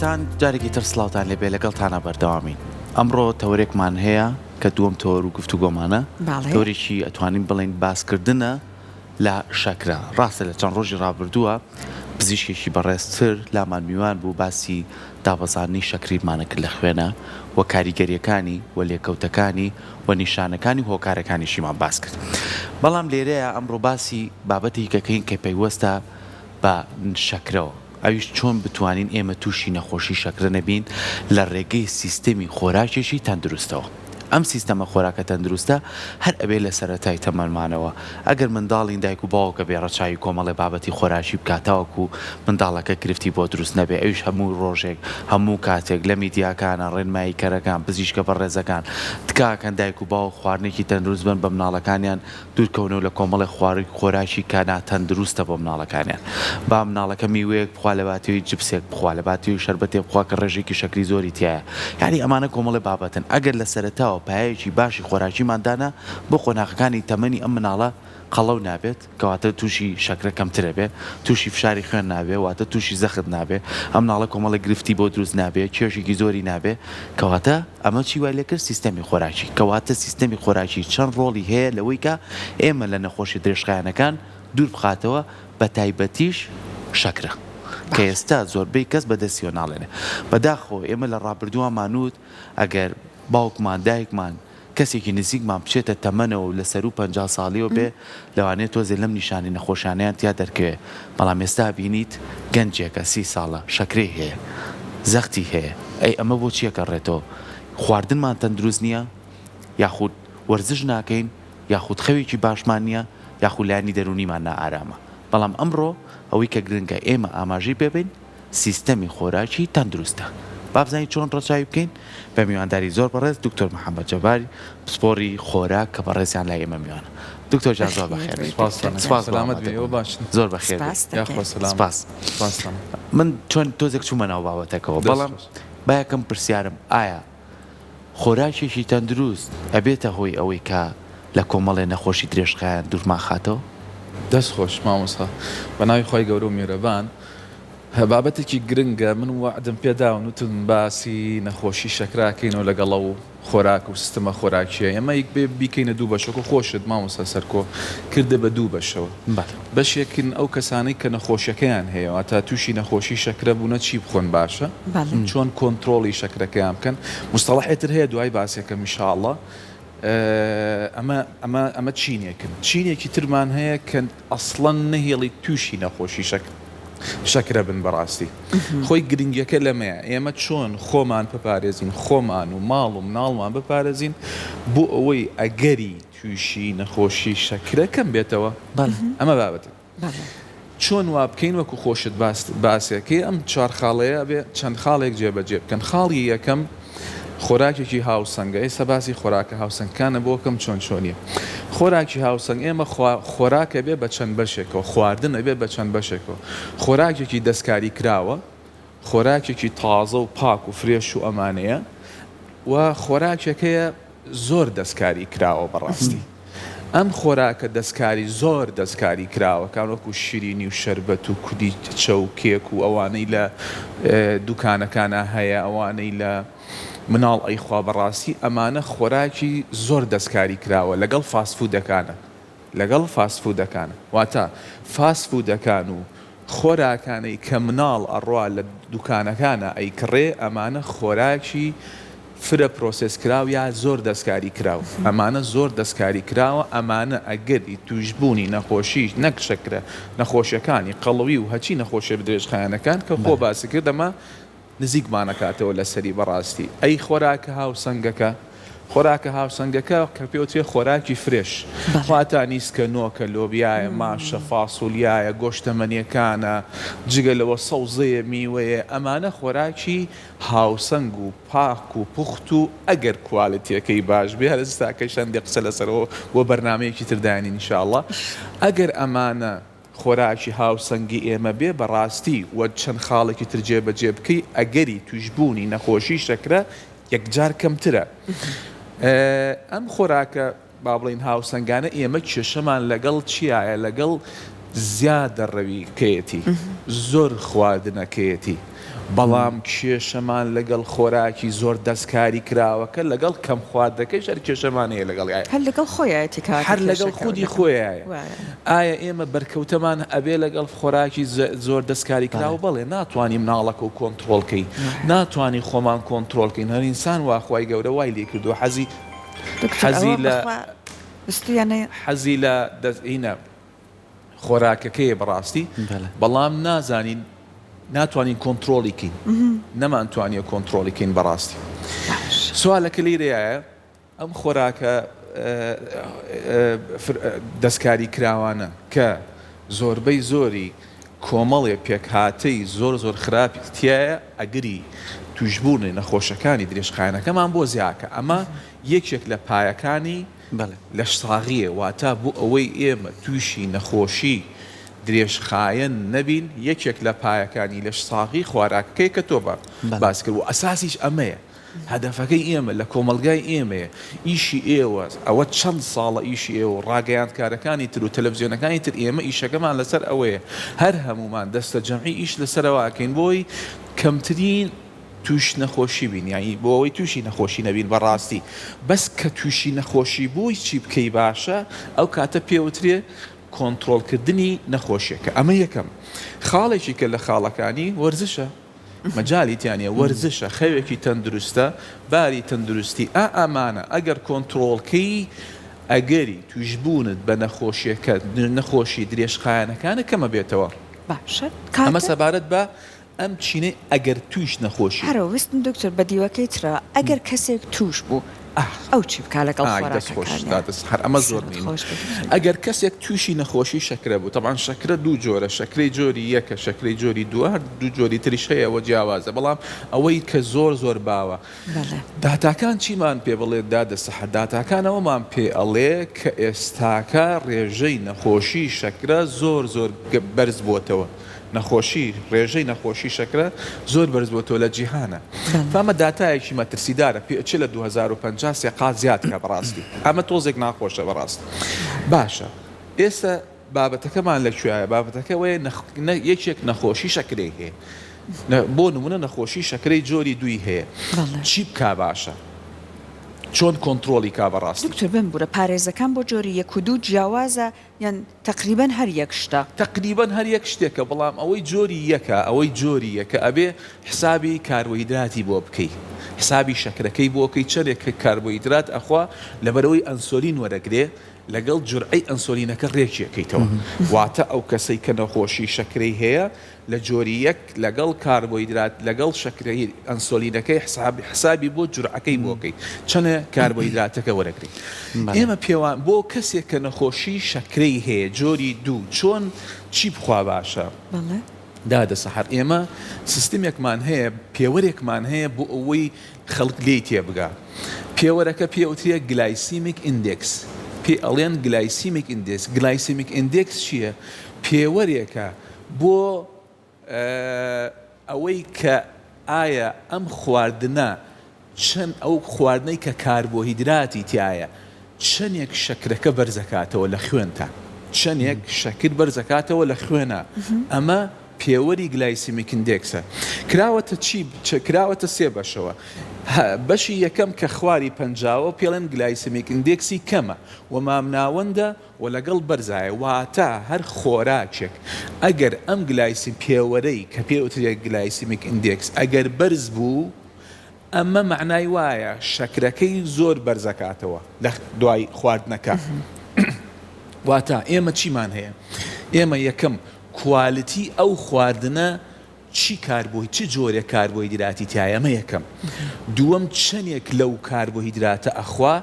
خۆشەویستان جارێکی تر سڵاوتان لێبێ لەگەڵتانە بەردەوامین ئەمڕۆ تەوەرێکمان هەیە کە دووەم تەوەر و گفتوگۆمانە تەوەرێکی ئەتوانین بڵێین باسکردنە لە شەکرە. ڕاستە لە چەند ڕۆژی ڕابردووە پزیشکێکی بەڕێزتر لامان میوان بوو باسی دابەزاندنی شەکریمانە کرد لە خوێنا و کاریگەریەکانی و لێکەوتەکانی و نیشانەکانی و هۆکارەکانیشیمان باس کرد. بەڵام لێرەیا ئەمڕۆ باسی بابەتێک ئەکەین کە پەیوەستە بە شەکرەوە ئەویش چۆن بتوانین ئێمە تووشی نەخۆشی شەکرە نەبین لە ڕێگەی سیستەمی خۆراکێکی تەندروستەوە. ئەم سیستەمە خۆراکە تەندروستە هەر ئەبێ لە سەرەتای تەمەنمانەوە ئەگەر منداڵین دایک و باوک ئەبێ ڕەچاوی کۆمەڵێ بابەتی خۆراکی بکات تاوەکو منداڵەکە گرفتی بۆ دروست نەبێ ئەویش هەموو ڕۆژێک هەموو کاتێک لە میدیاکانە ڕێنماییکەرەکان پزیشکە بەڕێزەکان تکا ئەکەن دایک و باوک خواردنێکی تەندروست بەن بە مناڵەکانیان دوورکەونەوە لە کۆمەڵێک خوارک خۆراکی کە ناتەندروستە بۆ مناڵەکانیان. با مناڵەکە میوەیەک بخوا لەباتیی جپسێک بخوا، لەباتیی شەربەتێک بخوا کە ڕێژەیەکی شەکری زۆری تیایە. یانی ئەمانە کۆمەڵێ بابەتن ئەگەر لە سەرەتاوە پایەیەکی باشی خۆراکیمان دانا بۆ قۆناغەکانی تەمەنی ئەم مناڵە قەڵەو نابێت، کەواتە تووشی شەکرە کەمتر ئەبێ، تووشی فشاری خوێن نابێ، واتە تووشی زەخت نابێ، ئەم مناڵە کۆمەڵێک گرفتی بۆ دروست نابێ، کێشێکی زۆری نابێ، کەواتە ئەمە چی وای لێکرد؟ سیستەمی خۆراکی. کەواتە سیستەمی خۆراکی چەند ڕۆڵی هەیە لەوەی کە ئێمە لە نەخۆشیە درێژخایەنەکان دوور بخاتەوە بە تایبەتیش شەکرە کە ئێستا زۆربەی کەس بە دەستیەوە ناڵێنێ. بەداخەوە ئێمە لە ڕابردووا مانوت ئەگەر باوکمان دایکمان کەسێکی نزیکمان بچێتە تەمەنەوە و لە سەروو 50 ساڵیەوە بێ لەوانەیە تۆزێ لەم نیشانەی نەخۆشیانەیان تیا دەرکەوێ بەڵام ئێستا بینیت گەنجێکە سی ساڵە شەکرەی هەیە زەختی هەیە ئەی ئەمە بۆ چی ئەگەڕێتەوە خواردنمان تەندروست نیە یاخود وەرزش ناکەین یاخود خەوێکی باشمان نیە یاخود لایەنی دەرونیمان نائارامە بەڵام ئەمڕۆ ئەوەی کە گرنگە ئێمە ئاماژەی پێبەین سیستەمی خۆراکی تەندروستە. با بزانین چۆن ڕەچاوی بکەین بە میوانداری زۆر بەڕێز دکتۆر محمد جەباری پسپۆڕی خۆراک کە بەڕێزیان لای ئێمە میوانە. دکتۆر گیان زۆر بەخێر بێی. سپاس سپاس بۆ سەلامەت بی ئێوە ئامادەبوونت. باشن. زۆر بەخێر بێی. سپاس دەکەین. یاخوا سەلامەت. سپاس. سپاستان. من چۆن تۆزێک چوومە ناو بابەتەکەوە دەست بەڵام خۆش. با یەکەم پرسیارم ئایا خۆراکێکی تەندروست ئەبێتە هۆی ئەوەی کە لە کۆمەڵێ نەخۆشی درێژخایەن دوورمان خاتەوە؟ دەست خۆش مامۆستا بەناوی خوای گەورە و میهرەبان. بابەتێکی گرنگە من وەعدم پێداون وتم باسی نەخۆشی شەکرە ئەکەینەوە لەگەڵ ئەو خۆراک و سیستمە خۆراکیە ئێمە بێ بیکەینە دوو بەش وەکو خۆشت مامۆستا سەرکۆ کردە بە دوو بەشەوە بەشێکن ئەو کەسانەی کە نەخۆشیەکەیان هەیە واتە تووشی نەخۆشی شەکرە بوونە چی بخۆن باشە چۆن کۆنترۆڵی شەکرەکەیان بکەن مستەڵەحێ تر هەیە دوای باسێکەم ان شاء اللە ئەمە ئەمە ئەمە چینێکن چینێکی ترمان هەیە کە ئەسڵەن نەهێڵی تووشی نەخۆشی شەکرە بن بەڕاستی خۆی گرنگیەکە لەمەیە ئێمە چۆن خۆمان بپارێزین خۆمان و ماڵ و مناڵمان بپارێزین بۆ ئەوەی ئەگەری تووشی نەخۆشی شەکرە کەم بێتەوە ئەمە بابەتێک چۆن وا بکەین وەکو خۆشت باسێکەی ئەم چوار خاڵەیە ئەبێ چەند خاڵێک جێبەجێ بکەن خاڵی یەکەم خۆراکێکی هاوسەنگە ئێستا باسی خۆراکە هاوسەنگکانە بۆ کەم چۆن چۆنیە خۆراکی هاوسەنگ ئێمە خۆراکە بێ بە چەند بەشێکەوە خواردن ئەبێ بە چەند بەشێکەوە خۆراکێکی دەستکاری کراوە خۆراکێکی تازە و پاک و fresh و ئەمانەیە و خۆراکێکەیە زۆر دەستکاری کراوە بەڕاستی ئەم خۆراکە دەستکاری زۆر دەستکاری کراوەکان وەکو شیرینی و شەربەت و کولیچە و کێک و ئەوانەی لە دوکانەکانا هەیە ئەوانەی لە مناڵ ئەیخوا بەڕاستی ئەمانە خۆراکی زۆر دەستکاری کراوە لەگەڵ fast food ەکانە لەگەڵ fast food ەکان واتە fast food ەکان و خۆراکانەی کە مناڵ ئەڕوا لە دوکانەکانا ئەیکڕێ ئەمانە خۆراکی فرە process کراو یا زۆر دەستکاری کراو ئەمانە زۆر دەستکاری کراوە ئەمانە ئەگەری توشبوونی نەخۆشی نەک شەکرە نەخۆشیەکانی قەڵەوی و هەچی نەخۆشیە درێژخایەنەکان کە خۆ باسی کرد ئەمە نزیکمان ئەکاتەوە لەسەری بەڕاستی ئەی خۆراکە هاوسەنگەکە خۆراکە هاوسەنگەکە کە پێوترێ خۆراکی fresh واتا نیسکە نۆکە لۆبیایە ماشە فاسۆلیایە گۆشتەمەنیەکانە جگە لەوە سەوزەیە میوەیە ئەمانە خۆراکی هاوسەنگ و پاک و پوخت و ئەگەر quality ەکەی باش بێ هەر ئێستاکەش هەندێک قسە لەسەرەوە بۆ بەرنامەیەکی تر دانین ان شاء اللە ئەگەر ئەمانە خۆراکی هاوسەنگی ئێمە بێ بەڕاستی و چەند خاڵێکی تر جێبەجێ بکەی ئەگەری تووشبوونی نەخۆشی شەکرە یەکجار کەمترە. ئەم خۆراکە با بڵێین هاوسەنگانە ئێمە کێشەمان لەگەڵ چیایە لەگەڵ زیادە ڕەویکەیەتی زۆر خواردنەکەیەتی. بەڵام کێشەمان لەگەڵ خۆراکی زۆر دەستکاری کراوەکە لەگەڵ کەم خواردەکەیش هەر کێشەمان هەیە لەگەڵیایە. هەر لەگەڵ خۆیایەتی کاکە هەر لەگەڵ کێشەکە خودی لەگەڵ خۆیایە. وایە. ئایا ئێمە بەرکەوتەمان ئەبێ لەگەڵ خۆراکی زۆر دەستکاری کراو؟ بەڵێ. ناتوانی مناڵەکەو کۆنتڕۆڵ کەی. وایە. ناتوانی خۆمان کۆنتڕۆڵ کەین. هەر ئینسان وا خوای گەورە وای لێ کردووە حەزی دکتۆر حەزی ئەوە لە بەخوا ویستویانە. حەزی لە دەست هینە. خۆراکەکەیە بەڕاستی بەڵام نازانین ناتوانین کۆنترۆڵی کەین نەمان توانیە کۆنترۆڵی کەین بەڕاستی سوالەکە لیرەیە ئەم خۆراکە دەستکاری کراوانە کە زۆربەی زۆری کۆمەڵێ پێکهاتەی زۆر زۆر خراپی تایە ئەگری توشبوونی نەخۆشەکانی درێژخایەنەکەمان بۆ زیاکە ئەمە یەکێک لە پایەکانی لەشساغییە، واتا بۆ ئەوەی ئێمە تووشی نەخۆشی درێژخایەن نەبین، یەکێک لە پایەکانی لەشساغی خواراکەکەیە کە تۆ باست کرد و ئەساسیش ئەمەیە، هەدەفەکەی ئێمە لە کۆمەڵگای ئێمەیە، ئیشی ئێوە، ئەوە چەند ساڵە ئیشی ئێوە و ڕاگەیاندکارەکانی تر و تەلەفزیۆنەکانی تر ئێمە ئیشەکەمان لەسەر ئەوەیە هەر هەموومان دەستەجەمعی ئیش لەسەرەوە ئەکەین بۆی کەمترین توش نەخۆشی بین یانی بۆ ئەوەی توشی نەخۆشی نەبین بەڕاستی بەس کە توشی نەخۆشی بووی چی بکەی باشە ئەو کاتە پێوترێ کۆنتڕۆڵ کردنی نەخۆشیەکە ئەمە یەکەم خاڵێکی کە لە خاڵەکانی وەرزشە مەجالی تیا نیە وەرزشە خەوێکی تەندروستە باری تەندروستی ئا ئەمانە ئەگەر کۆنتڕۆڵکەی ئەگەری توشبوونت بە نەخۆشیەکە نەخۆشی درێژخایەنەکانە کەمە بێتەوە باشە ئەمە کاکە سەبارەت بە ئەم چینەی ئەگەر تووش نەخۆشی. هەرە ویستم دکتۆر بە دیوەکەی ترەوە ئەگەر کەسێک تووش بوو ئەو چی بکا لەگەڵ ئای دەست خۆش خۆراکەکانیا دادە سەحەر ئەمە زۆر سەرت مهمە خۆش بێ دکتۆر گیان. ئەگەر کەسێک تووشی نەخۆشی شەکرە بوو تەبعەن شەکرە دوو جۆرە شەکرەی جۆری یەکە شەکرەی جۆری دووە هەر دوو جۆری تریش هەیە ئەوە جیاوازە بەڵام ئەوەی کە زۆر زۆر باوە بەڵێ. داتاکان چیمان پێ بڵێ دادە سەحەر داتاکان ئەوەمان پێ ئەڵێ کە ئێستاکە ڕێژەی نەخۆشی شەکرە زۆر زۆر بەرز بۆتەوە نەخۆشی ڕێژەی نەخۆشی شەکرە زۆر بەرز بۆتەوە لە جیهانا ئەمە داتایەکی مەترسیدارە پێ ئەچێ لە 2050 سێ قات زیاد کا بەڕاستی ئەمە تۆزێک ناخۆشە بەڕاست باشە ئێستا بابەتەکەمان لە کوێیە بابەتەکە وەیە یەکێک نەخۆشی شەکرەی هەیە بۆ نمونە نەخۆشی شەکرەی جۆری دووی هەیە چی بکا باشە چۆن کۆنترۆڵی کا بەڕاستی. دکتۆر بمبورە پارێزەکان بۆ جۆری یەک و دوو جیاوازە یان تەقریبەن هەر یەک شتە؟ تەقریبەن هەر یەک شتێکە بەڵام ئەوەی جۆری یەکە ئەوەی جۆری یەکە ئەبێ حسابی کاربۆهیدراتی بۆ بکەی حسابی شەکرەکەی بۆ کەی چەنێک کاربۆهیدرات ئەخوا لەبەرئەوەی ئەنسۆلین وەرەگرێ لەگەڵ جورعەی ئەنسۆلینەکە ڕێکی ئەکەیتەوە واتە ئەو کەسەی کە نەخۆشی شەکرەی هەیە لە جۆری یەک لەگەڵ کاربۆهیدرات لەگەڵ شەکرەی ئەنسۆلینەکەی حساب حسابی بۆ جورعەکەی بۆ کەی چەنە کاربۆهیدراتەکە وەرەگری ئێمە پێوان بۆ کەسێک کە نەخۆشی شەکرەی هەیە جۆری دوو چۆن چی بخوا باشە دادە سەحەر ئێمە سیستمێکمان هەیە پێوەرێکمان هەیە بۆ ئەوەی خەڵک لێی تێبگا پێوەرەکە پێ ئەوترێ glycemic index پێی ئەڵێن glycemic index glycemic index چییە پێوەرێکە بۆ ئەوەی کە ئایا ئەم خواردنە چەند ئەو خواردنەی کە کاربۆهیدراتی تیایە چەنێک شەکرەکە بەرزەکاتەوە لە خوێنتا چەنێک شەکر بەرزەکاتەوە لە خوێنا ئەمە پێوەری glycemic index ە کراوەتە چی کراوەتە سێ بەشەوە بەشی یەکەم کە خواری پەنجاوە پێڵێن glycemic index ی کەمە و مامناوەندە و لەگەڵ بەرزایە واتە هەر خۆراکێک ئەگەر ئەم glycem پێوەرەی کە پێی ئەوترێت glycemic index ئەگەر بەرز بوو ئەمە مەعنای وایە شەکرەکەی زۆر بەرزەکاتەوە لە دوای خواردنەکە واتە ئێمە چیمان هەیە ئێمە یەکەم quality ئەو خواردنە چی کاربۆی چ جۆرێک کاربۆهیدراتی تیایە ئەمە یەکەم دووەم چەنێک لەو کاربۆهیدراتە ئەخوا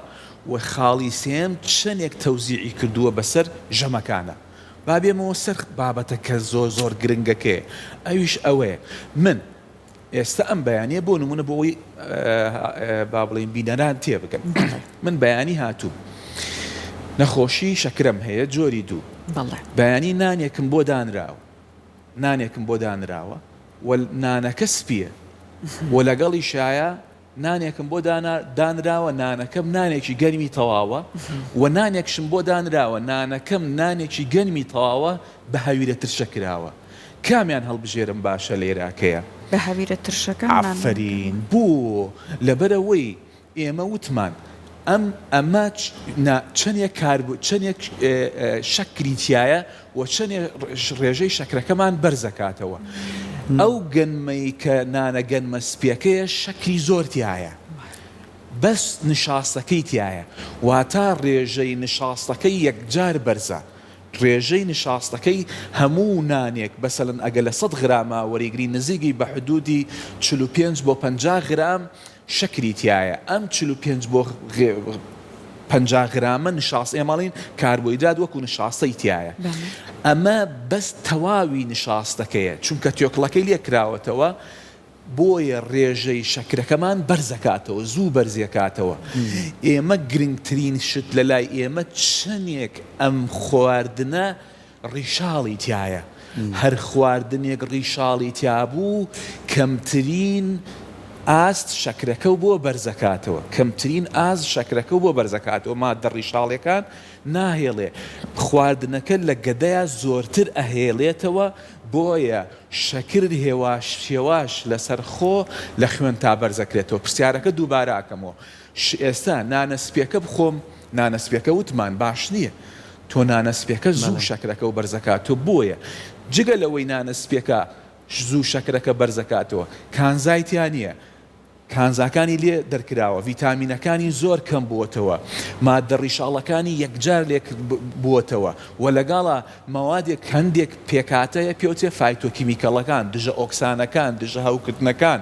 و خاڵی سێیەم چەنێک تەوزیعی کردووە بەسەر ژەمەکانا با بێمەوە سەر بابەتەکە زۆر زۆر گرنگەکەیە ئەویش ئەوەیە من ئێستا ئەم بەیانیە بۆ نمونە بۆ ئەوەی با بڵێین بینەران تێبگەن من بەیانی هاتووم نەخۆشی شەکرەم هەیە جۆری دوو بەیانی نانێکم بۆ دانراوە نانێکم بۆ دانراوە و نانەکە سپییە و لەگەڵیشایە نانێکم بۆ دانراوە نانەکەم نانێکی گەرمی تەواوە و نانێکشم بۆ دانراوە نانەکەم نانێکی گەنمی تەواوە بە هەویرە ترشە کراوە. کامیان هەڵبژێرم باشە لێراکەیە؟ بە هەویرە ترشەکە نان. ئافەرین بۆ؟ لەبەرئەوەی ئێمە وتمان ئەم ئەمە نا چەنێک کاربۆ چەنێک شەکری تیایە و چەنێ ڕێژەی شەکرەکەمان بەرزەکاتەوە ئەو گەنمەی کە نانە گەنمە سپیەکەیە شەکری زۆر تیایە بەس نشاستەکەی تیایە واتا ڕێژەی نشاستەکەی یەکجار بەرزە ڕێژەی نشاستەکەی هەموو نانێک بەسەلەن ئەگەر لە سەد غراما وەریگری نزیگی بە حدودی 45 بۆ 50 غرام شەکری تیایە ئەم 45 بۆ 50 غرامە نشاست ئێمە ئەڵێین کاربۆیدرات وەکو نشاستەی تیایە ئەمە بەس تەواوی نشاستەکەیە چونکە تێکڵەکەی لێ کراوەتەوە بۆیە ڕێژەی شەکرەکەمان بەرزەکاتەوە زوو بەرزیەکاتەوە ئێمە گرنگترین شت لەلای ئێمە چەنێک ئەم خواردنە ڕیشاڵی تیایە هەر خواردنێک ڕیشاڵی تیابوو کەمترین ئاست شەکرەکەو بۆ بەرزەکاتەوە کەمترین ئاست شەکرەکەو بۆ بەرزەکاتەوە ماددە ڕیشاڵیەکان ناهێڵێ خواردنەکە لە گەدەیا زۆرتر ئەهێڵێتەوە بۆیە شەکر هێواش هێواش لەسەر خۆ لە خوێنتا بەرزەکرێتەوە پرسیارەکە دووبارە ئەکەمەوە ش ئێستا نانە سپیەکە بخۆم نانە سپیەکە وتمان باش نیە تۆ نانە سپیەکە زوو شەکرەکەو بەرزەکاتۆ بۆیە جگە لەوەی نانە سپیەکە زوو شەکرەکە بەرزەکاتەوە کانزای تیا نیە کانزاکانی لێ دەرکراوە، ڤیتامینەکانی زۆر کەم بووەتەوە، ماددە ڕیشاڵەکانی یەکجار لێ بووەتەوە و لەگەڵا مەوادێک هەندێک پێکهاتە هەیە پێوترێ فایتۆکیمیکەڵەکان، دژە ئۆکسانەکان، دژە هەوکردنەکان،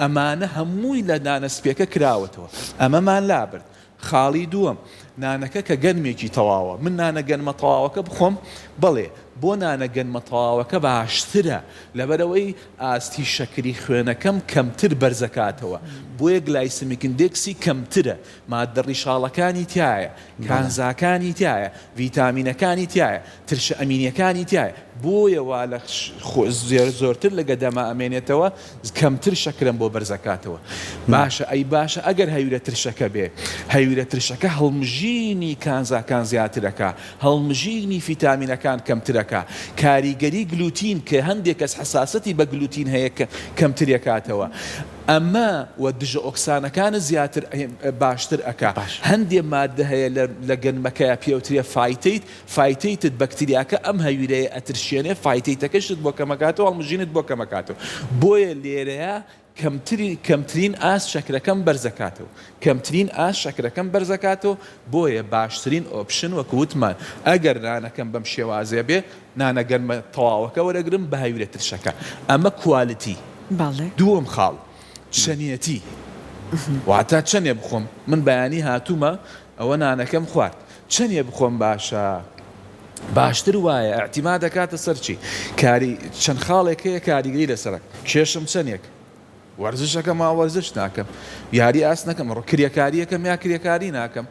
ئەمانە هەمووی لە نانە سپیەکە کراوەتەوە، ئەمەمان لابرد. خاڵی دووەم، نانەکە کە گەنمێکی تەواوە، من نانە گەنمە تەواوەکە بخۆم؟ بەڵێ، بۆ نانە گەنمە تەواوەکە باشترە، لەبەرئەوەی ئاستی شەکری خوێنەکەم کەمتر بەرزەکاتەوە، بۆیە glycemic index ی کەمترە، ماددە ڕیشاڵەکانی تیایە، کانزاکانی تیایە، ڤیتامینەکانی تیایە، ترشە ئەمینیەکانی تیایە، بۆیە وا لە زۆرتر لە گەدەما ئەمێنێتەوە کەمتر شەکرەم بۆ بەرزەکاتەوە. باشە ئەی باشە ئەگەر هەویرە ترشەکە بێ، هەویرە ترشەکە هەڵمژینی کانزاکان زیاترەکا، هەڵمژینی فیتامینەکان کەمترەکا، کاریگەری گلوتین کە هەندێک کەس حەساسەتی بە گلوتین هەیە کەمتریەکاتەوە. ئەمە و دژە ئۆکسانەکانت زیاتر باشتر ئەکا. هەندێ ماددە هەیە لە گەنمەکەیا پێوترێ phytate، phytate ت بەکتریاکە ئەم هەویرەیە ئەترشێنێ phytate ەکەشت بۆ کەمەکاتەوە هەڵمژینت بۆ کەمەکاتەوە بۆیە لێرەیا کەمتری کەمترین ئاست شەکرەکەم بەرزەکاتەوە کەمترین ئاست شەکرەکەم بەرزەکاتەوە بۆیە باشترین option وەکو وتمان ئەگەر نانەکەم بەم شێوازەیە بێ نانە گەرمە تەواوەکە وەرەگرم بە هەویرە ترشەکە ئەمە quality بەڵێ. دووەم خاڵ چەنیەتی واتە چەنێ بخۆم من بەیانی هاتوومە ئەوە نانەکەم خوارد چەنێ بخۆم باشە؟ باشتر وایە ئیعتیماد ئەکاتە سەر چی؟ کاری چەند خاڵێک هەیە کاریگەری لەسەرە کێشم چەنێک وەرزش ئەکەم وا وەرزش ناکەم یاری ئاست نەکەم ڕۆ کرێکاری ئەکەم یا کرێکاری ناکەم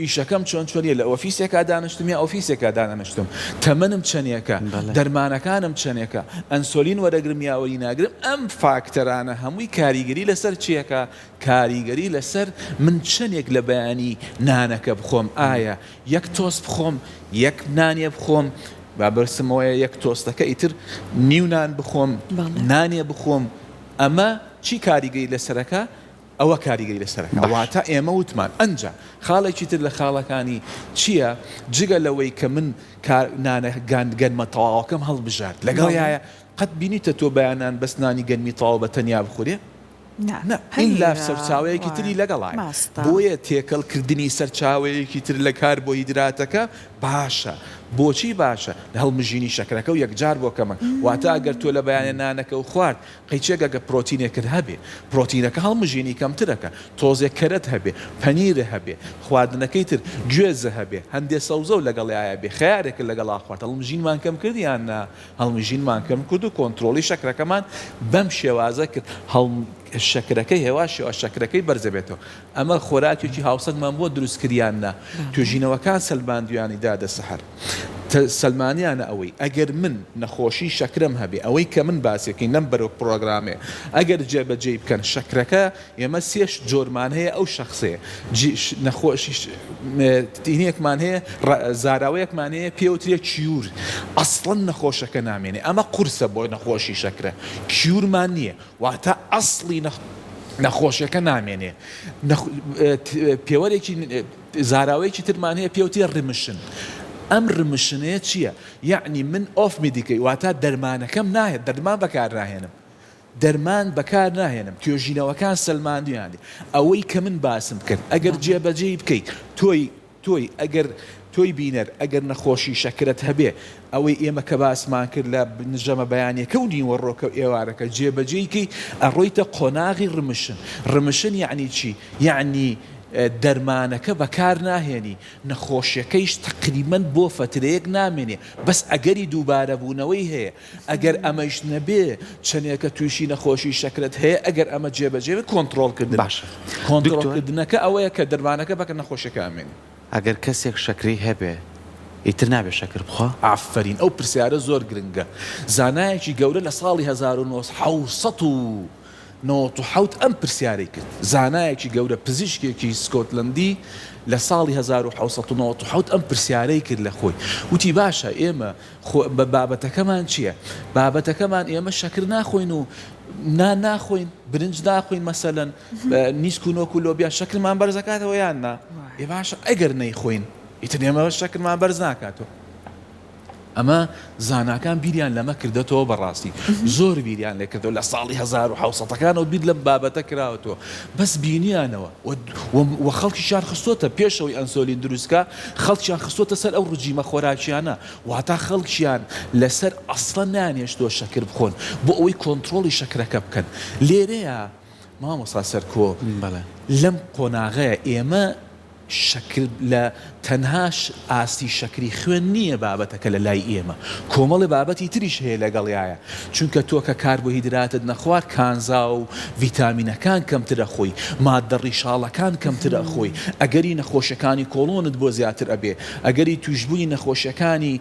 ئیشەکەم چۆن چۆنیە لە ئۆفیسێکا دانیشتم یا ئۆفیسێکا دانەنیشتم تەمەنم چەنێکە دەرمانەکانم چەنێکە ئەنسۆلین وەرەگرم یا وەری ناگرم ئەم فاکتەرانە هەمووی کاریگەری لەسەر چیەکە کاریگەری لەسەر من چەنێک لە بەیانی نانەکە بخۆم ئایا یەک تۆست بخۆم یەک نانێ بخۆم با بەرسمەوەیە یەک تۆستەکە ئیتر نیو نان بخۆم نانێ بخۆم ئەمە چی کاریگەری لەسەرەکە ئەوە کاریگەری لەسەرەکە واتە ئێمە وتمان ئەنجا خاڵێکی تر لە خاڵەکانی چییە جگە لەوەی کە من نانە گەنمە تەواوەکەم هەڵبژارد لەگەڵ یایە قەت بینیتە تۆ بەیانان بەس نانی گەنمی تەواو بە تەنیا بخورێ نا نا ئیلا سەرچاوەیەکی تری لەگەڵایە بۆیە تێکەڵ کردنی سەرچاوەیەکی تر لە کاربۆهیدراتەکە باشە بۆچی باشە لە هەڵمژینی شەکرەکە و یەکجار بۆ کەمە واتە ئەگەر تۆ لە بەیانە نانەکە و خوارد قەیچێک ئەگە پرۆتینێکت هەبێ پرۆتینەکە هەڵمژینی کەمترەکە تۆزێک کەرەت هەبێ پەنیرە هەبێ خواردنەکەی تر گوێزە هەبێ هەندێ سەوزە و لەگەڵیایە بێ خەیارێکت لەگەڵا خوارد هەڵمژینمان کەم کرد یان نا هەڵمژینمان کەم کرد و کۆنترۆڵی شەکرەکەمان بەم شێوازە کرد، هەڵم شەکرەکەی هێواش هێواش شەکرەکەی بەرزەبێتەوە، ئەمە خۆراکێکی هاوسەنگمان بۆ دروست کرد یان نا؟ توێژینەوەکان سەلماندویانی دادە سەحەر. سەلمانیانە ئەوەی ئەگەر من نەخۆشی شەکرەم هەبێ ئەوەی کە من باسیەکەین لەم بەرۆک پڕۆگرامێ ئەگەر جێبەجێی بکەن شەکرەکە ئێمە سێ جۆرمان هەیە ئەو شەخسەیە نەخۆشی تینێکمان هەیە زاراوەیەکمان هەیە پێوترێ cure ئەسڵەن نەخۆشەکە نامێنێ ئەمە قورسە بۆ نەخۆشی شەکرە cure مان نییە واتە ئەسڵی نەخۆشیەکە نامێنێ پێوەرێکی زاراوەیەکی ترمان هەیە پێوترێ remission ئەم remission ەیە چییە؟ یەعنی من off medica واتە دەرمانەکەم ناهێت دەرمان بەکارناهێنم دەرمان بەکار ناهێنم توێژینەوەکان سەلماندویانێ ئەوەی کە من باسم کرد ئەگەر جێبەجێی بکەیت تۆی تۆی ئەگەر تۆی بینەر ئەگەر نەخۆشی شەکرەت هەبێ ئەوەی ئێمە کە باسمان کرد لە ژەمە بەیانیەکە و نیوەڕۆکە و ئێوارەکە جێبەجێی کەی ئەڕۆیتە قۆناغی remission remission یەعنی چی یەعنی دەرمانەکە بەکار ناهێنی نەخۆشیەکەیش تەقریبەن بۆ فەترەیەک نامێنێ بەس ئەگەری دووبارە بوونەوەی هەیە ئەگەر ئەمەیش نەبێ چەنێکە تووشی نەخۆشی شەکرەت هەیە ئەگەر ئەمە جێبەجێ بێ کۆنتڕۆڵ کردن باشە کۆنتڕۆڵ دکتۆر. کردنەکە ئەوەیە کە دەرمانەکە بەکە نەخۆشیەکە ئەمێنێ. ئەگەر کەسێک شەکرەی هەبێ ئیتر نابێ شەکر بخوا؟ ئافەرین ئەو پرسیارە زۆر گرنگە زانایەکی گەورە لە ساڵی 1997 ئەم پرسیارەی کرد زانایەکی گەورە پزیشکێکی سکۆتلەندی لە ساڵی 1797 ئەم پرسیارەی کرد لە خۆی وتی باشە ئێمە خۆ بابەتەکەمان چیە؟ بابەتەکەمان ئێمە شەکر ناخۆین و نان ناخۆین، برنج ناخۆین مەسەلەن نیسک و نۆک و لۆبیا شەکرمان بەرز ئەکاتەوە یان نا؟ ئێ باشە ئەگەر نەیخۆین ئیتر ئێمە شەکرمان بەرز ناکاتەوە. ئەمە زاناکان بیریان لەمە کردەتەوە بەڕاستی زۆر بیریان لێ کردەوە لە ساڵی 1700 ەکانەوە بیر لەم بابەتە کراوەتەوە بەس بینیانەوە و خەڵکیشیان خستۆتە پێشەوەی ئەنسۆلین دروستکا خەڵکیان خستۆتە سەر ئەو ڕجیمە خۆراکیانە واتا خەڵکیان لەسەر ئەسڵەن نایانهێشتووە شەکر بخۆن بۆ ئەوەی کۆنتڕۆڵی شەکرەکە بکەن لێرەیا مامۆستا سەرکۆ لەم قۆناغەیە ئێمە شەکر لە تەنها ئاستی شەکری خوێن نییە بابەتەکە لە لای ئێمە کۆمەڵێ بابەتی تریش هەیە لەگەڵیایە چونکە تۆ کە کاربۆهیدراتت نەخوارد کانزا و ڤیتامینەکان کەمتر ئەخۆی ماددە ڕیشاڵەکان کەمتر ئەخۆی ئەگەری نەخۆشیەکانی کۆڵۆنت بۆ زیاتر ئەبێ ئەگەری توشبوونی نەخۆشیەکانی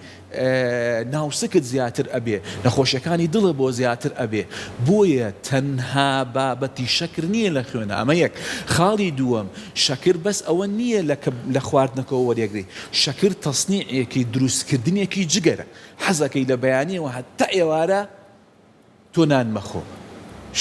ناوسکت زیاتر ئەبێ، نەخۆشیەکانی دڵت بۆ زیاتر ئەبێ، بۆیە تەنها بابەتی شەکر نییە لە خوێنا ئەمە یەک، خاڵی دووەم شەکر بەس ئەوە نییە لە کە لە خواردنەکەوە وەریەگری، شەکر تەسنیعێکی دروستکردنێکی جگەرە، حەزەکەی لە بەیانیەوە هەتا ئێوارە تۆ نان مەخۆ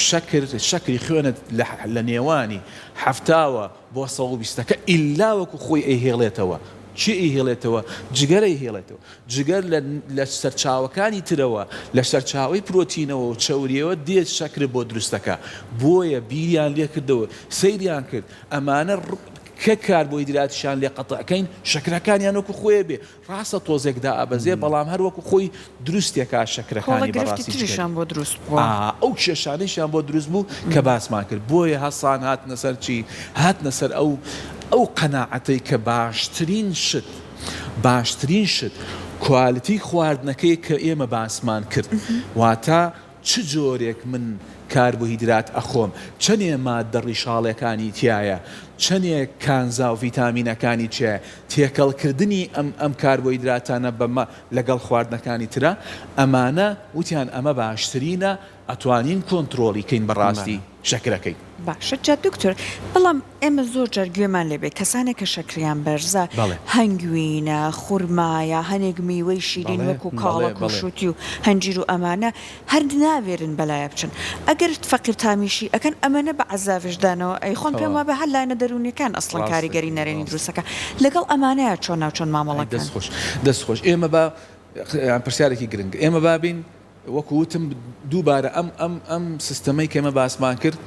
شەکر شەکری خوێنت لە لە نێوانی حەفتاوە بۆ سەد و بیستەکە ئیلا وەکو خۆی ئەیهێڵێتەوە چی ئەیهێڵێتەوە جگەر ئەیهێڵێتەوە جگەر لە لە سەرچاوەکانی ترەوە لە سەرچاوەی پرۆتینەوە و چەوریەوە دێت شەکرت بۆ دروست دەکا بۆیە بیریان لێ کردەوە سەیریان کرد ئەمانە کە کاربۆهیدراتیشیان لێ قەتع کەین شەکرەکانیان وەکو خۆی بێ ڕاستە تۆزێک دائەبەزێ بەڵام هەر وەکو خۆی دروستێکا کۆڵە شەکرەکانی گرفتی بەڕاستی جگەری تریشیان بۆ دروست بووە. ئا ئەو کێشانەیشیان بۆ دروست بوو کە باسمان کرد بۆیە هەستان هاتنە سەر چی هاتنە سەر ئەو ئەو قەناعەتەی کە باشترین شت باشترین شت quality خواردنەکەی کە ئێمە باسمان کرد واتە چ جۆرێک من کاربۆهیدرات ئەخۆم، چەنێ ماددە ڕیشاڵەکانی تیایە، چەنێ کانزا و ڤیتامینەکانی تیایە، تێکەڵ کردنی ئەم ئەم کاربۆهیدراتانە بە مە لەگەڵ خواردنەکانی ترا، ئەمانە وتیان ئەمە باشترینە ئەتوانین کۆنترۆڵی کەین بەڕاستی شەکرەکەی. باشە جا دکتۆر بەڵام ئێمە زۆر جار گوێمان لێ بێ کەسانێک کە شەکریان بەرزە بەڵێ. هەنگوینە، خورمایە، هەنێک میوەی شیرین بەڵێ وەکو بەڵێ کاڵەک و بەڵێ. شوتی و هەنجیر و ئەمانە هەر ناوێرن بەلایا بچن ئەگەر فەقیر تامیشی ئەکەن ئەمەنە بە عەزاڤش دانەوە ئەیخۆن پێم تەواو. وابێ هەر لایەنە دەروونیەکان ئەسڵەن ڕاست کاریگەری دەکەی نەرێنی ڕاست. دروست ئەکا لەگەڵ ئەمانەیا چۆناو چۆن مامەڵە ئەی کەن؟ دەست خۆش دەست خۆش ئێمە با پرسیارێکی گرنگ ئێمە با بین وەکو وتم دووبارە ئەم ئەم ئەم سیستەمەی کە ئێمە باسمان کرد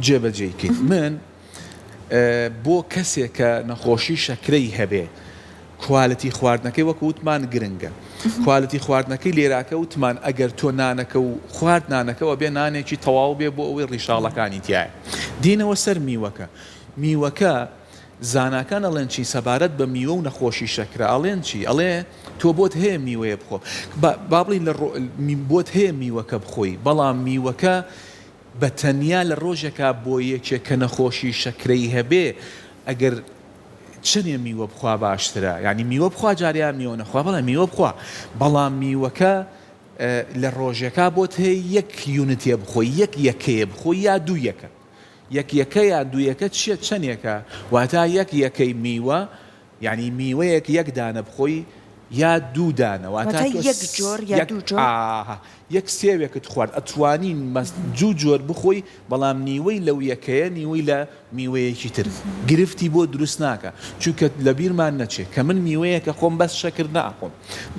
جێبەجێی کەین من بۆ کەسێک کە نەخۆشی شەکرەی هەبێ quality خواردنەکەی وەکو وتمان گرنگە quality خواردنەکەی لێراکە وتمان ئەگەر تۆ نانەکە و خوارد نانەکەەوە بێ نانێکی تەواو بێ بۆ ئەوەی ڕیشاڵەکانی تایە دێنەوە سەر میوەکە میوەکە زاناکان ئەڵێن چی سەبارەت بە میوە و نەخۆشی شەکرە ئەڵێن چی ئەڵێ تۆ بۆت هەیە میوەیە بخۆ با با بڵێین لە ڕۆ بۆت هەیە میوەکە بخۆی بەڵام میوەکە بە تەنیا لە ڕۆژێکا بۆ یەکێک کە نەخۆشی شەکرەی هەبێ ئەگەر. چەنێ میوە بخوا باشترە یانی میوە بخوا جارێ یا میوە نەخوا بەڵێ میوە بخوا بەڵام میوەکە لە ڕۆژێکا بۆت هەیە یەک یونتێ بخۆی یەک یەکەیە بخۆی یا دوو یەکە یەک یەکە یان دوو یەکە چیە چەنێکە واتا یەک یەکەی میوە یانی میوەیەک یەک دانە بخۆی یا دوو دانە واتا واتە تۆ یەک جۆر یا یەک دوو جۆر؟ ئاها یەک سێوێکت خوارد ئەتوانی مەس جوو جۆر بخۆی بەڵام نیوەی لەو یەکەیە نیوەی لە میوەیەکی تر گرفتی بۆ دروست ناکا چونکە لەبیرمان نەچێ کە من میوەیەکە خۆم بەس شەکر ناخۆم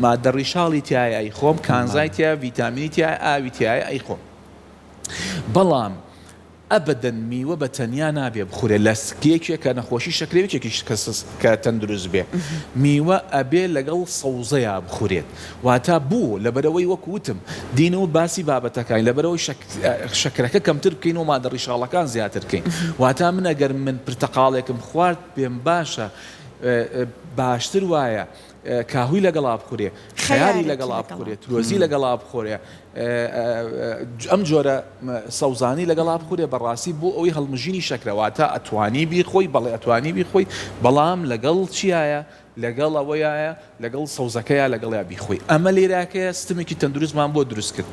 مادە ڕیشاڵی تیایە ئەیخۆم کانزای تیایە ڤیتامینی تیایە ئاوی تیایە ئەیخۆم بەڵام ئەبەدەن میوە بە تەنیا نابێ بخورێ لە یەکێ کە نەخۆشی شەکرەی و یەکێکیش کە کە تەندروست بێ میوە ئەبێ لەگەڵ سەوزەیا بخورێت واتا بۆ لەبەرئەوەی وەکو وتم دین و باسی بابەتەکانی لەبەرئەوەی شەک شەکرەکە کەمتر بکەین و مادە ڕیشاڵەکان زیاتر بکەین واتا من ئەگەر من پرتەقاڵێکم خوارد پێم باشە باشتر وایە کاهوی لەگەڵا بخورێ خەیاری لەگەڵا بخورێ ترۆزی لەگەڵا بخورێ ئەم جۆرە سەوزانی لەگەڵا بخورێ بەڕاستی بۆ ئەوەی هەڵمژینی شەکرە واتە ئەتوانی بیخۆی بەڵێ ئەتوانی بیخۆی بەڵام لەگەڵ چیایە لەگەڵ ئەوەیایە لەگەڵ سەوزەکەیا لەگەڵیا بیخۆی ئەمە لێراکەیە ستمێکی تەندروستمان بۆ دروست کرد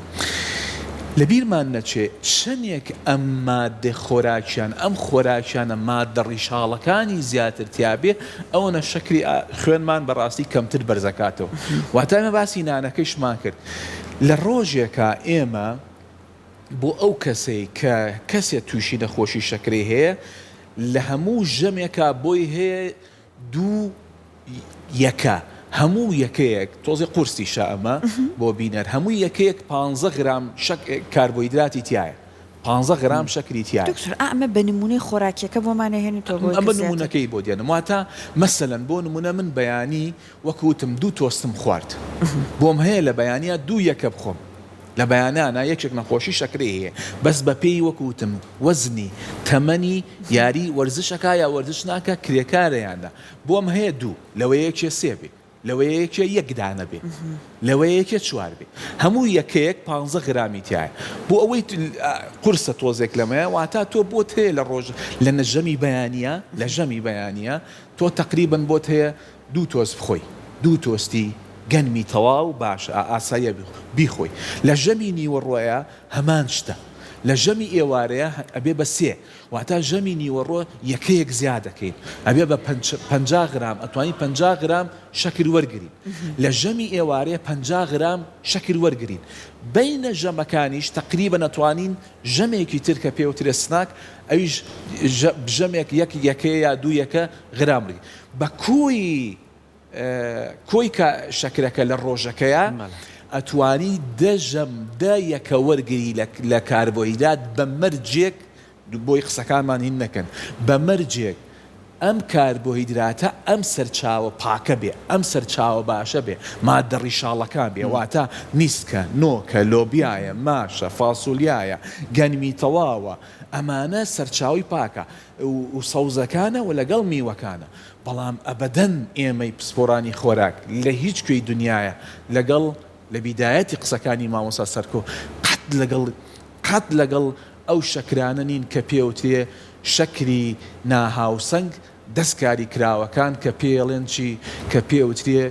لەبیرمان نەچێ چەنێک ئەم مادە خۆراکیان ئەم خۆراکیانە مادە ڕیشاڵەکانی زیاتر تیابێ ئەوەنە شەکری خوێنمان بەڕاستی کەمتر بەرزەکاتەوە واتە ئێمە باسی نانەکەیشمان کرد لە ڕۆژێکا ئێمە بۆ ئەو کەسەی کە کەسێ تووشی نەخۆشی شەکرەی هەیە لە هەموو ژەمێکا بۆی هەیە دوو یەکە هەموو یەکەیەک تۆزێ قورسیشە ئەمە بۆ بینەر هەموو یەکەیەک پانزە غرام شەک کاربۆهیدراتی تیایە پانزە غرام شەکری تیایە. دکتۆر ئا ئەمە بە نموونەی خۆراکیەکە بۆمان ئەهێنیتەوە بۆ ئەوەی کە ئەمە زیاتر. نموونەکەی بۆ دێنم واتە مەسەلەن بۆ نموونە من بەیانی وەک وتم دوو تۆستم خوارد بۆم هەیە لە بەیانیا دوو یەکە بخۆم لە بەیانانا یەکێک نەخۆشی شەکرەی هەیە بەس بە پێی وەک وتم وەزنی تەمەنی یاری وەرزش ئەکا یا وەرزش ناکا کرێکارە یان نا بۆم هەیە دوو لەوەیە یەکێ سێ بێ لەوەیە یەکێ یەک دانە بێ لەوەیە یەکێ چوار بێ هەموو یەکەیەک پانزە غرامی تیایە بۆ ئەوەی قورسە تۆزێک لەمەیە واتا تۆ بۆت هەیە لە ڕۆژ لە نەژەمی بەیانە لە ژەمی بەیانە تۆ تەقریبەن بۆت هەیە دوو تۆست بخۆی دوو تۆستی گەنمی تەواو باشە ئاساییە بیخۆی لە ژەمی نیوەڕۆیە هەمان شتە لە ژەمی ئێوارەیە ئەبێ بە سێ واتا ژەمی نیوەڕۆ یەکەیەک زیاد دەکەین ئەبێ بە 50 غرام ئەتوانی 50 غرام شەکر وەرگرین لە ژەمی ئێوارەیە 50 غرام شەکر وەرگرین بینە ژەمەکانیش تەقریبەن ئەتوانین ژەمێکی تر کە پێوترێ snack ئەویش ژەمێک یەک یەکەیە یا دوو یەکە غرام وەرگرین بە کۆی کۆی شەکرەکە لە ڕۆژەکەیا ئەتوانی دە ژەم دە یەکە وەرگری لە کاربۆهیدرات بە مەرجێک بۆی قسەکانمان هین نەکەن بە مەرجێک ئەم کاربۆهیدراتە ئەم سەرچاوە پاکە بێ ئەم سەرچاوە باشە بێ ماددە ڕیشاڵەکان بێ واتە نیسکە نۆکە لۆبیایە ماشە فاسۆلیایە گەنمی تەواوە ئەمانە سەرچاوەی پاکە و سەوزەکانە و لەگەڵ میوەکانە بەڵام ئەبەدەن ئێمەی پسپۆرانی خۆراک لە هیچ کوێی دنیایە لەگەڵ لە بیدایەتی قسەکانی مامۆستا سەرکۆ قەت لەگەڵ قەت لەگەڵ ئەو شەکرانە نین کە پێوترێ شەکری ناهاوسەنگ دەستکاری کراوەکان کە پێیەڵێن چی کە پێوترێ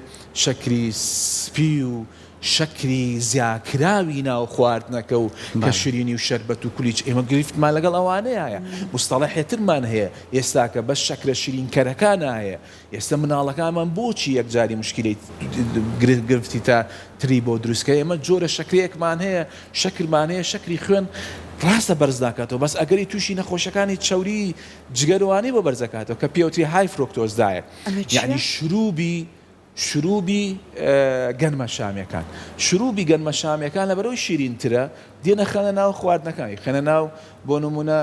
شەکری سپی و شەکری زیاکراوی ناو خواردنەکە و کە شرینی و شەربەت و کولیچ ئێمە گرفتمان لەگەڵ ئەوانەیایە موستەڵەحێ ترمان هەیە ئێستاکە بەس شەکرە شیرینکەرەکانە هەیە ئێستا مناڵەکانمان بۆچی یەکجاری موشکیلەی گرفتی تا تری بۆ دروست کە ئێمە جۆرە شەکرەیەکمان هەیە شەکرمان هەیە شەکری خوێن ڕاستە بەرز ناکاتەوە بەس ئەگەری تووشی نەخۆشەکانی چەوری جگەروانی بۆ بەرزەکاتەوە کە پێوتری high fructose diet یعنی شروبی شروبی گەنمە شامێکان شروبی گەنمە شامێکان لەبەرەوەی شیرینترە دێنە خەنە ناو خواردنەکان خەنە ناو بۆ نمونە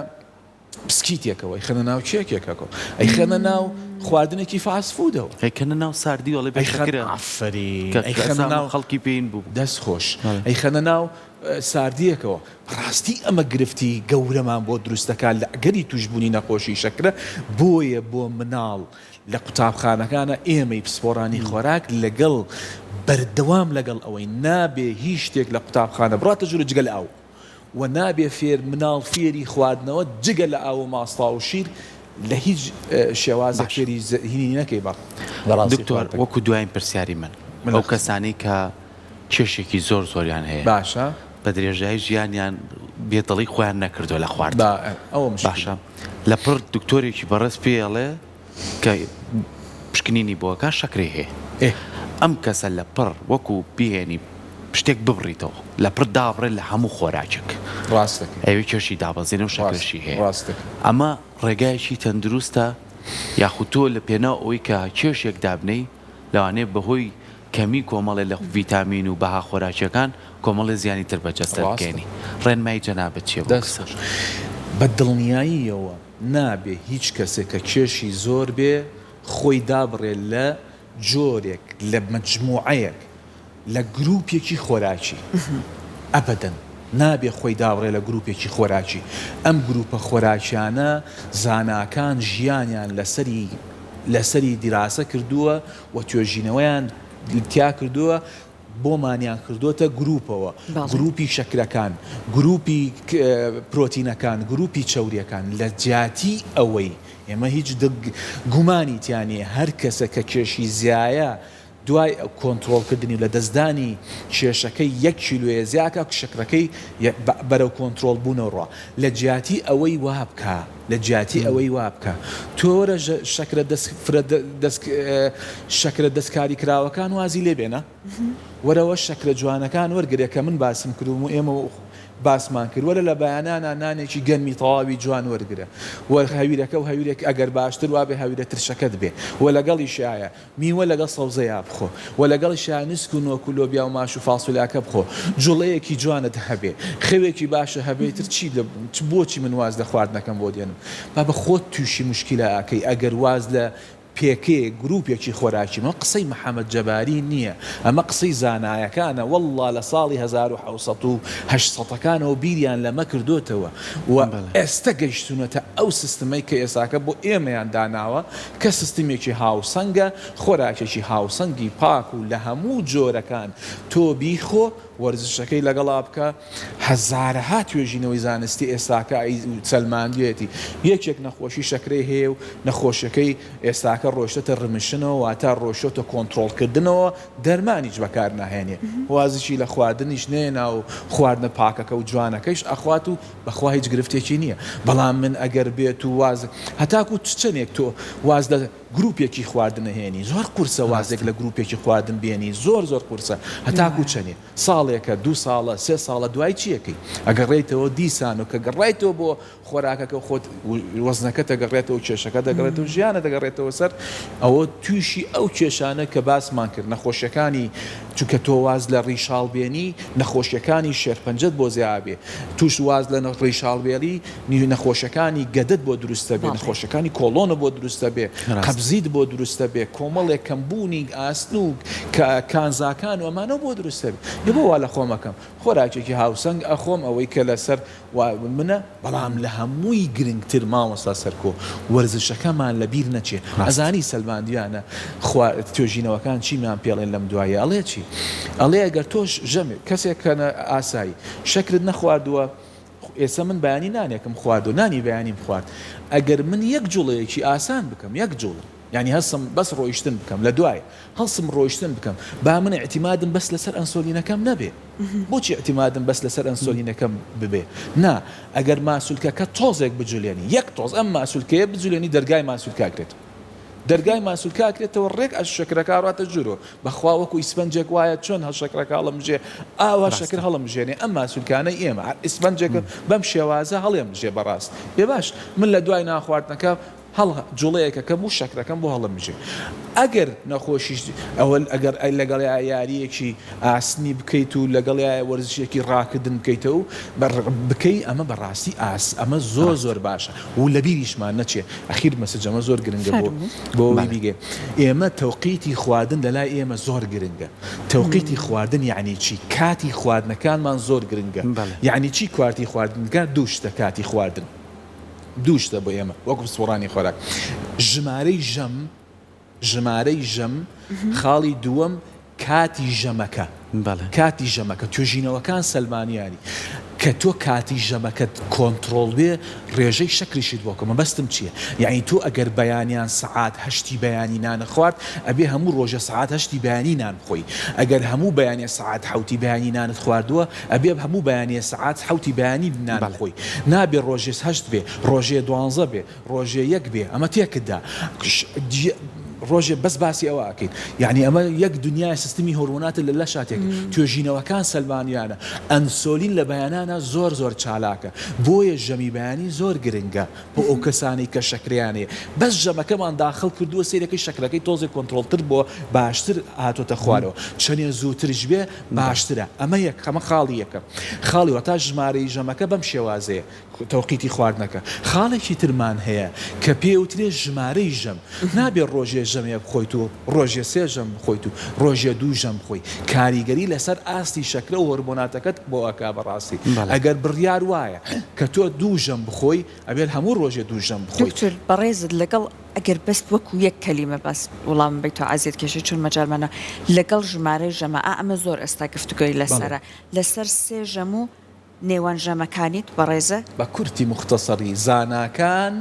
پسکیتێکەوە ئەیخەنە ناو کێکێکەکەوە ئەیخەنە ناو خواردنێکی fast food ەوە. ئەیکەنە ناو ساردی ئەڵێ بێ شەکرە. ئافەرین ئەیخەنە ناو خەڵکی پێین بوو. دەست خۆش ئەیخەنە ناو ساردیەکەوە. بەڕاستی ئەمە گرفتی گەورەمان بۆ دروست دەکات لە ئەگەری توشبوونی نەخۆشی شەکرە بۆیە بۆ مناڵ لە قوتابخانەکانە ئێمەی پسپۆرانی خۆراک لەگەڵ بەردەوام لەگەڵ ئەوەی نابێ هیچ شتێک لە قوتابخانە بڕاتە ژوورە جگە لە ئاو. وە نابێ فێر مناڵ فێری خواردنەوە جگە لە ئاو و ماستاو و شیر. لە هیچ شێوازێک باشە. فێری هینی نەکەی بە بەڕاستی دکتۆر خواردن. وەکو دواین پرسیاری من من ئەو لە خزمەت. کەسانەی کە کێشێکی زۆر زۆریان هەیە باشە. بە درێژایی ژیانیان بێدڵی خۆیان نەکردوە لە خواردن با ئەوە مشکلە. باشە لە پڕ دکتۆرێکی بەڕێز پێی ئەڵێ کە پشکنینی بۆ ئەکا شەکرەی هەیە ئێ. ئەم کەسە لە پڕ وەکو بیهێنی شتێک ببڕیتەوە لە پڕ دابڕێت لە هەموو خۆراکێک ڕاست دەکەی. ئەوێ کێشی دابەزێنێ و ڕاست شەکرەشی هەیە ڕاست دەکەی. ئەمە ڕێگایەکی تەندروستە یاخود تۆ لە پێناو ئەوەی کە کێشێک دابنێی لەوانەیە بەهۆی کەمی کۆمەڵێ لە ڤیتامین و بەها خۆراکیەکان کۆمەڵێ زیانی تر بە جەستەت ڕاستە. بگەیەنی ڕێنمایی جەنابت چیە بۆ دەست کەسە؟ خۆش. بە دڵنیاییەوە نابێ هیچ کەسێک کە کێشی زۆر بێ خۆی دابڕێ لە جۆرێک لە مەجموعەیەک لە گروپێکی خۆراکی ئەبەدەن نابێ خۆی دابڕێ لە گروپێکی خۆراکی ئەم گروپە خۆراکیانە زاناکان ژیانیان لەسەری لەسەری دیراسە کردووە و توێژینەوەیان تیا کردووە بۆمانیان کردۆتە گروپەوە گروپی شەکرەکان گروپی پرۆتینەکان گروپی چەوریەکان لە جیاتی ئەوەی ئێمە هیچ گومانی تیا نیە هەر کەسە کە کێشی زیایە دوای کۆنترۆڵکردنی و لەدەستدانی کێشەکەی یەک کیلۆیە زیاکا شەکرەکەی بەرەو کۆنترۆڵ بوونەوە ڕوا لە جیاتی ئەوەی وابکا لە جیاتی ئەوەی وابکا تۆ وەرە شەکرە دەست فرە دەست شەکرە دەستکاری کراوەکان وازی لێ بێنە وەرەوە شەکرە جوانەکان وەرگرە کە من باسم کردوم و ئێمە باسمان کرد وەرە لە بەیانانا نانێکی گەنمی تەواوی جوان وەرگرە وە هەویرەکە و هەویرێک ئەگەر باشتر وابێ هەویرە ترشەکەت بێ وە لەگەڵیشایە میوە لەگەڵ سەوزەیا بخۆ و لەگەڵیشیا نیسک و نۆک و لۆبیا و ماش و فاسۆلیاکە بخۆ، جوڵەیەکی جوانت هەبێ، خەوێکی باشت هەبێ ئیتر چی لە بۆچی من واز لە خواردنەکەم بۆ دێنم؟ بابە خۆت تووشی موشکیلە ئەکەی ئەگەر واز لە پێکەیەک گروپێکی خۆراکی ئەمە قسەی محەمەد جەباری نییە ئەمە قسەی زانایەکانە وەڵڵا لە ساڵی 1700 ەکانەوە بیریان لەمە کردۆتەوە و ئێستە گەیشتوونەتە ئەو سیستمەی کە ئێساکە بۆ ئێمەیان داناوە کە سیستمێکی هاوسەنگە، خۆراکێکی هاوسەنگی پاک و لە هەموو جۆرەکان تۆ بیخۆ، وەرزشەکەی لەگەڵا بکە، هەزارەها توێژینەوەی زانستی ئێستاکە سەلماندویەتی یەکێک نەخۆشی شەکرەی هەیە و نەخۆشیەکەی ئێستاکە ڕۆیشتۆتە remission ەوە واتە ڕۆیشتۆتە کۆنترۆڵکردنەوە دەرمانیش بەکار ناهێنێ وازیشی لە خواردنیش نەیەنا و خواردنە پاکەکە و جوانەکەیش ئەخوات و بەخوا هیچ گرفتێکی نییە بەڵام من ئەگەر بێت و واز هەتاکو چ چەنێک تۆ واز لە گروپێکی خواردن ئەهێنی زۆر قورسە وازێک لە گروپێکی خواردن بێنی زۆر زۆر قورسە هەتاکو چەنێ ساڵێکە دوو ساڵە سێ ساڵە دوای چیەکەی ئەگەڕێیتەوە دیسان و کە گەڕایتەوە بۆ خۆراکەکە و خۆت وەزنەکەت دەگەڕێتەوە کێشەکە دەگەڕێتەوە ژیانە دەگەڕێتەوە سەر ئەوە تووشی ئەو کێشانە کە باسمان کرد نەخۆشیەکانی چونکە تۆ واز لە ڕیشاڵ بێنی نەخۆشیەکانی شێرپەنجەت بۆ زیابێ توش واز لە ڕیشاڵ بێڵی نەخۆشیەکانی گەدەت بۆ دروستە بێ نەخۆشیەکانی کۆڵۆنە بۆ دروستە بێ قەبزیت بۆ دروستە بێ کۆمەڵێک کەمبوونی ئاسن و کانزاکان و ئەمانە بۆ دروستە بێ بۆ وا لە خۆمەکەم خۆراکێکی هاوسەنگ ئەخۆم ئەوەی کە لەسەر و منە بەڵام لە هەمووی گرنگتر مامۆستا سەرکۆ وەرزشەکەمان لە بیر نەچێ ئەزانی سەلماندویانە خوا توێژینەوەکان چیمان پێڵێن لەم دواییە ئەڵێ چی ئەڵێ ئەگەر تۆش ژەمێک کەسێک کە ئاسایی شەکرت نەخواردووە ئێستا من بەیانی نانێکم خواردو نانی بەیانیم خوارد ئەگەر من یەک جوڵەیەکی ئاسان بکەم یەک جوڵە یانی هەستم بەس ڕۆیشتن بکەم لە دوای هەڵسم ڕۆیشتن بکەم با من ئیعتیمادم بەس لەسەر ئەنسۆلینەکەم نەبێ بۆچی ئیعتیمادم بەس لەسەر ئەنسۆلینەکەم ببێ نا ئەگەر ماسولکەکە تۆزێک بجولێنی یەک تۆز ئەم ماسولکەیە بجولێنی دەرگای ماسولکە ئەکرێتەوە دەرگای ماسولکە ئەکرێتەوە ڕێک ئەش شەکرەکە ئەڕاتە ژوورەوە بەخوا وەکو ئیسفەنجێک وایە چۆن هەر شەکرەکە هەڵەمژێ ئاوا شەکر هەڵەمژێنێ ئەم ماسولکانەی ئێمە هەر ئیسفەنجێکە بەم شێوازە هەڵێمژێ بەڕاست بێ باش من لە دوای نانخواردنەکە هەڵ جوڵەیەکەکەم و شەکرەکەم بۆ هەڵەمژێ ئەگەر نەخۆشیش ئەوە ئەگەر لەگەڵیا یارییەکی ئاسنی بکەیت و لەگەڵیا وەرزشێکی ڕاکردن بکەیتەوە بکەی ئەمە بەڕاستی ئاس ئەمە زۆر زۆر باشە و لەبیریشمان نەچێ ئەخیر message ئەمە زۆر گرنگە بۆ بۆ ئەوەی بیگەین ئێمە تەوقیتی خواردن لەلای ئێمە زۆر گرنگە تەوقیتی خواردن یەعنی چی کاتی خواردنەکانمان زۆر گرنگە یەعنی چی کارتی خواردنەکان دوو شتە کاتی خواردن دوو شتە بۆ ئێمە وەکو پسپۆڕانی خۆراک، ژمارەی ژەم، ژمارەی ژەم، خاڵی دووەم. کاتی ژەمەکە کاتی ژەمەکە توێژینەوەکان سەلمانیانی کە تۆ کاتی ژەمەکەت کۆنتڕۆڵ بێ ڕێژەی شەکریشت بۆ کە مەبەستم چیە یەعنی تۆ ئەگەر بەیانیان سەعات هەشتی بەیانی نانت خوارد ئەبێ هەموو ڕۆژێ سەعات هەشتی بەیانی نان بخۆی ئەگەر هەموو بەیانێ سەعات حەوتی بەیانی نانت خواردووە ئەبێ هەموو بەیانێ سەعات حەوتی بەیانی نان بخۆی نابێ ڕۆژێ هەشت بێ ڕۆژێ دوانزە بێ ڕۆژێ یەک بێ ئەمە تێکت دا ڕۆژێ بەس باسی ئەوە ئەکەین یعنی ئەمە یەک دنیای سیستمی هۆرمۆناتە لە لەشا تێک توێژینەوەکان سەلمانیانە ئەنسۆلین لە بەیانانا زۆر زۆر چالاکە بۆیە ژەمی بەیانی زۆر گرنگە بۆ ئەو کەسانەی کە شەکرەیان هەیە بەس ژەمەکەمان داخڵ کردووە سەیرەکەی شەکرەکەی تۆزێ کۆنترۆڵتر بۆ باشتر هاتۆتە خوارەوە چەنێ زووترش بێ باشترە ئەمە یەک ئەمە خاڵی یەکەم خاڵی واتە ژمارەی ژەمەکە بەم شێوازەیە تەوقیتی خواردنەکە. خاڵێکی ترمان هەیە کە پێی ئەوترێ ژمارەی ژەم. نابێ ڕۆژێ ژەمێ بخۆیت و ڕۆژێ سێ ژەم بخۆیت و ڕۆژێ دوو ژەم بخۆی. کاریگەری لەسەر ئاستی شەکرە و هۆرمۆناتەکەت بۆ ئەکا بەڕاستی. ئەگەر بڕیار وایە کە تۆ دوو ژەم بخۆی ئەبێت هەموو ڕۆژێ دوو ژەم بخۆی. دکتۆر بەڕێزت لەگەڵ ئەگەر بەس وەکو یەک کەلیمە باس وڵامم بەیتەوە عەزیەت کێشەی چون مەجالمان لەگەڵ ژمارەی ژەمە ئا ئەمە زۆر ئێستا گفتوگۆی لەسەرە لەسەر سێ ژەم و نێوان ژەمەکانیت بەڕێزە. بە کورتی موختەسەری زاناکان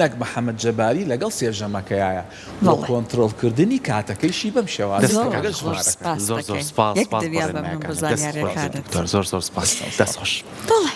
نەک محمد جەباری لەگەڵ سێ ژەمەکەیایە بۆ بەڵێ. کۆنترۆڵ کردنی کاتەکەیشی بەم شێوازە زۆر لەگەڵ زۆر ژمارەکە. سپاست زۆر زۆر دەکەین سپاس یەک سپاس دنیا بەڕێز مەمنون بۆ مایەکانت دەست خۆش زانیاریەکانت. دکتۆر زۆر زۆر سپاس دەست خۆش. بەڵێ.